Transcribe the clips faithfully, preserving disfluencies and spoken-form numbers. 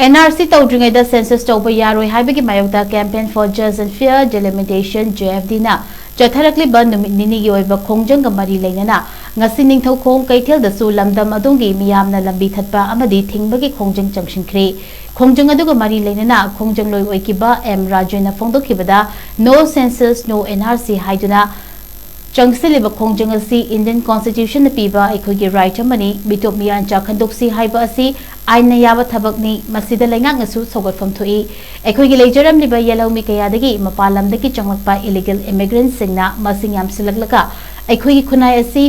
And R C ꯇꯧꯗ꯭ꯔꯤꯉꯩꯗ census ꯇꯧꯕ ꯌꯥꯔꯣꯏ ꯍꯥꯏꯕꯒꯤ ꯃꯥꯌꯣꯛꯇ Campaign for Just and Fair Delimitation, JFD ꯅ ꯆꯠꯊꯔꯛꯂꯤꯕ ꯅꯨꯃꯤꯠ ꯅꯤꯅꯤꯒꯤ ꯑꯣꯏꯕ ꯈꯣꯡꯖꯪꯒ ꯃꯔꯤ ꯂꯩꯅꯅ ꯉꯁꯤ ꯅꯤꯡꯊꯧꯈꯣꯡ ꯀꯩꯊꯦꯜꯗꯁꯨ ꯂꯝꯗꯝ ꯑꯗꯣꯝꯒꯤ ꯃꯤꯌꯥꯝꯅ ꯂꯝꯕꯤ ꯊꯠꯄ ꯑꯃꯗꯤ ꯊꯤꯡꯕꯒꯤ ꯈꯣꯡꯖꯪ ꯆꯪꯁꯤꯟꯈ꯭ꯔꯦ꯫ ꯈꯣꯡꯖꯪ ꯑꯗꯨꯒ ꯃꯔꯤ ꯂꯩꯅꯅ ꯈꯣꯡꯖꯪꯂꯣꯏ ꯑꯣꯏꯈꯤꯕ M ꯔꯥꯖꯨꯅ ꯐꯣꯡꯗꯣꯛꯈꯤꯕꯗ, "No census, no N R C" ꯍꯥꯏꯗꯨꯅ ꯆꯪꯁꯤꯜꯂꯤꯕ ꯈꯣꯡꯖꯪ ꯑꯁꯤ Indian Constitution ꯅ ꯄꯤꯕ ꯑꯩꯈꯣꯏꯒꯤ right ꯑꯃꯅꯤ꯫ ꯃꯤꯇꯣꯞ ꯃꯤꯌꯥꯟꯆꯥ ꯈꯟꯗꯣꯛꯁꯤ ꯍꯥꯏꯕ ꯑꯁꯤ ꯑꯥꯏꯟꯅ ꯌꯥꯕ ꯊꯕꯛꯅꯤ꯫ ꯃꯁꯤꯗ ꯂꯩꯉꯥꯛꯅꯁꯨ ꯁꯧꯒꯠꯐꯝ ꯊꯣꯛꯏ꯫ ꯑꯩꯈꯣꯏꯒꯤ ꯂꯩꯖꯔꯝꯂꯤꯕ ꯌꯦꯜꯍꯧꯃꯤ ꯀꯌꯥꯗꯒꯤ ꯃꯄꯥꯟ ꯂꯝꯗꯒꯤ ꯆꯪꯂꯛꯄ illegal immigrant ꯁꯤꯡꯅ ꯃꯁꯤꯡ ꯌꯥꯝꯁꯤꯜꯂꯛꯂꯒ ꯑꯩꯈꯣꯏꯒꯤ ꯈꯨꯟꯅꯥꯏ ꯑꯁꯤ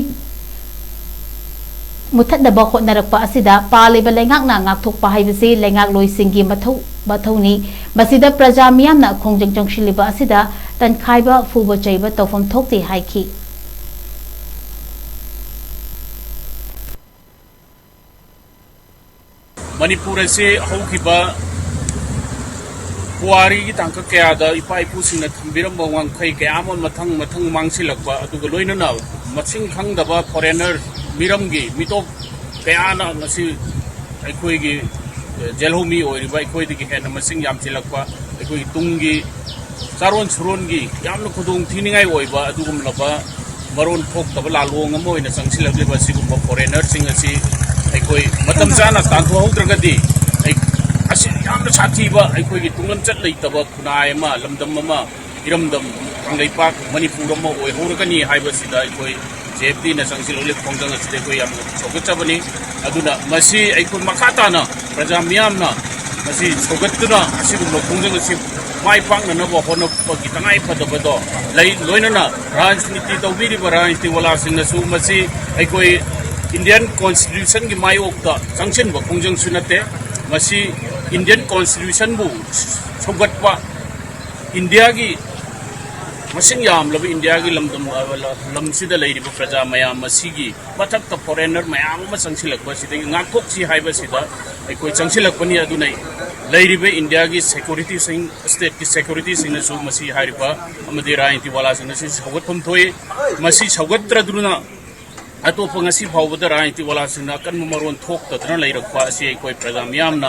ꯃꯨꯊꯠꯅꯕ ꯍꯣꯠꯅꯔꯛꯄ ꯑꯁꯤꯗ ꯄꯥꯜꯂꯤꯕ ꯂꯩꯉꯥꯛꯅ ꯉꯥꯛꯊꯣꯛꯄ ꯍꯥꯏꯕꯁꯤ ꯂꯩꯉꯥꯛꯂꯣꯏꯁꯤꯡꯒꯤ ꯃꯊꯧ, ꯃꯊꯧꯅꯤ꯫ ꯃꯁꯤꯗ ꯄ꯭ꯔꯖꯥ ꯃꯤꯌꯥꯝꯅ ꯈꯣꯡꯖꯪ ꯆꯪꯁꯤꯜꯂꯤꯕ ꯑꯁꯤꯗ ꯇꯟꯈꯥꯏꯕ, ꯐꯨꯕ ꯆꯩꯕ ꯇꯧꯐꯝ ꯊꯣꯛꯇꯦ ꯍꯥꯏꯈꯤ꯫ ꯃꯅꯤꯄꯨꯔ ꯑꯁꯤ ꯍꯧꯈꯤꯕ ꯄꯨꯋꯥꯔꯤꯒꯤ ꯇꯥꯡꯀꯛ ꯀꯌꯥꯗ ꯏꯄꯥ ꯏꯄꯨꯁꯤꯡꯅ ꯊꯝꯕꯤꯔꯝꯕ ꯋꯥꯡꯈꯩ ꯀꯌꯥ ꯑꯃ ꯃꯊꯪ ꯃꯊꯪ ꯃꯥꯡꯁꯤꯜꯂꯛꯄ, ꯑꯗꯨꯒ ꯂꯣꯏꯅꯅ ꯃꯁꯤꯡ ꯈꯪꯗꯕ foreigner, ꯃꯤꯔꯝꯒꯤ ꯃꯤꯇꯣꯞ ꯀꯌꯥꯅ ꯉꯁꯤ ꯑꯩꯈꯣꯏꯒꯤ, ꯑꯦ, ꯖꯦꯜꯍꯧꯃꯤ ꯑꯣꯏꯔꯤꯕ ꯑꯩꯈꯣꯏꯗꯒꯤ ꯍꯦꯟꯅ ꯃꯁꯤꯡ ꯌꯥꯝꯁꯤꯜꯂꯛꯄ, ꯑꯩꯈꯣꯏꯒꯤ ꯇꯨꯡꯒꯤ ꯆꯥꯔꯣꯟ ꯁꯨꯔꯣꯟꯒꯤ ꯌꯥꯝꯅ ꯈꯨꯗꯣꯡ ꯊꯤꯅꯤꯡꯉꯥꯏ ꯑꯣꯏꯕ ꯑꯗꯨꯒꯨꯝꯂꯕ ꯃꯔꯣꯟ ꯊꯣꯛꯇꯕ ꯂꯥꯜꯂꯣꯡ ꯑꯃ ꯑꯣꯏꯅ ꯆꯪꯁꯤꯜꯂꯛꯂꯤꯕ ꯑꯁꯤꯒꯨꯝꯕ foreigner ꯁꯤꯡ ꯑꯁꯤ ꯑꯩꯈꯣꯏ ꯃꯇꯝ ꯆꯥꯅ ꯇꯥꯟꯊꯣꯛꯍꯧꯗ꯭ꯔꯒꯗꯤ ꯑꯩ, ꯑꯁꯤ ꯌꯥꯝꯅ ꯁꯥꯊꯤꯕ ꯑꯩꯈꯣꯏꯒꯤ ꯇꯨꯡꯂꯝꯆꯠ ꯂꯩꯇꯕ ꯈꯨꯟꯅꯥꯏ ꯑꯃ, ꯂꯝꯗꯝ ꯑꯃ, ꯏꯔꯝꯗꯝ ꯀꯪꯂꯩꯄꯥꯛ ꯃꯅꯤꯄꯨꯔ ꯑꯃ ꯑꯣꯏꯍꯧꯔꯒꯅꯤ ꯍꯥꯏꯕꯁꯤꯗ ꯑꯩꯈꯣꯏ JFD ꯅ ꯆꯪꯁꯤꯜꯂꯛꯂꯤꯕ ꯈꯣꯡꯖꯪ ꯑꯁꯤꯗ ꯑꯩꯈꯣꯏ ꯌꯥꯝꯅ ꯁꯧꯒꯠꯆꯕꯅꯤ꯫ ꯑꯗꯨꯅ ꯃꯁꯤ ꯑꯩꯈꯣꯏ ꯃꯈꯥ ꯇꯥꯅ ꯄ꯭ꯔꯖꯥ ꯃꯤꯌꯥꯝꯅ ꯃꯁꯤ ꯁꯧꯒꯠꯇꯨꯅ ꯑꯁꯤꯒꯨꯝꯕ ꯈꯣꯡꯖꯪ ꯑꯁꯤ ꯃꯥꯏ ꯄꯥꯛꯅꯅꯕ ꯍꯣꯠꯅꯕꯒꯤ ꯇꯉꯥꯏ ꯐꯗꯕꯗꯣ ꯂꯩ꯫ ꯂꯣꯏꯅꯅ ꯔꯥꯖꯅꯤꯇꯤ ꯇꯧꯕꯤꯔꯤꯕ ꯔꯥꯖꯅꯤꯇꯤ ꯋꯥꯂꯥꯁꯤꯡꯅꯁꯨ ꯃꯁꯤ ꯑꯩꯈꯣꯏ Indian Constitution ꯒꯤ ꯃꯥꯌꯣꯛꯇ ꯆꯪꯁꯤꯟꯕ ꯈꯣꯡꯖꯪꯁꯨ ꯅꯠꯇꯦ꯫ ꯃꯁꯤ Indian Constitution ꯕꯨ ꯁꯧꯒꯠꯄ, ꯏꯟꯗꯤꯌꯥꯒꯤ ꯃꯁꯤꯡ ꯌꯥꯝꯂꯕ ꯏꯟꯗꯤꯌꯥꯒꯤ ꯂꯝꯗꯝ, ꯂꯝꯁꯤꯗ ꯂꯩꯔꯤꯕ ꯄ꯭ꯔꯖꯥ ꯃꯌꯥꯝ ꯑꯁꯤꯒꯤ ꯃꯊꯛꯇ foreigner ꯃꯌꯥꯝ ꯑꯃ ꯆꯪꯁꯤꯜꯂꯛꯄ ꯑꯁꯤꯗꯒꯤ ꯉꯥꯛꯊꯣꯛꯁꯤ ꯍꯥꯏꯕꯁꯤꯗ ꯑꯩꯈꯣꯏ ꯆꯪꯁꯤꯜꯂꯛꯄꯅꯤ꯫ ꯑꯗꯨꯅ ꯂꯩꯔꯤꯕ ꯏꯟꯗꯤꯌꯥꯒꯤ security ꯁꯤꯡ, state ꯀꯤ security ꯁꯤꯡꯅꯁꯨ ꯃꯁꯤ ꯍꯥꯏꯔꯤꯕ ꯑꯃꯗꯤ ꯔꯥꯖꯅꯤꯇꯤ ꯋꯥꯂꯥꯁꯤꯡ ꯑꯁꯤ ꯁꯧꯒꯠꯐꯝ ꯊꯣꯛꯏ꯫ ꯃꯁꯤ ꯁꯧꯒꯠꯇ꯭ꯔꯗꯨꯅ ꯑꯇꯣꯞꯄ ꯉꯁꯤ ꯐꯥꯎꯕꯗ ꯔꯥꯖꯅꯤꯇꯤ ꯋꯥꯂꯥꯁꯤꯡꯅ ꯑꯀꯟꯕ ꯃꯔꯣꯟ ꯊꯣꯛꯇꯗꯅ ꯂꯩꯔꯛꯄ ꯑꯁꯤ ꯑꯩꯈꯣꯏ ꯄ꯭ꯔꯖꯥ ꯃꯤꯌꯥꯝꯅ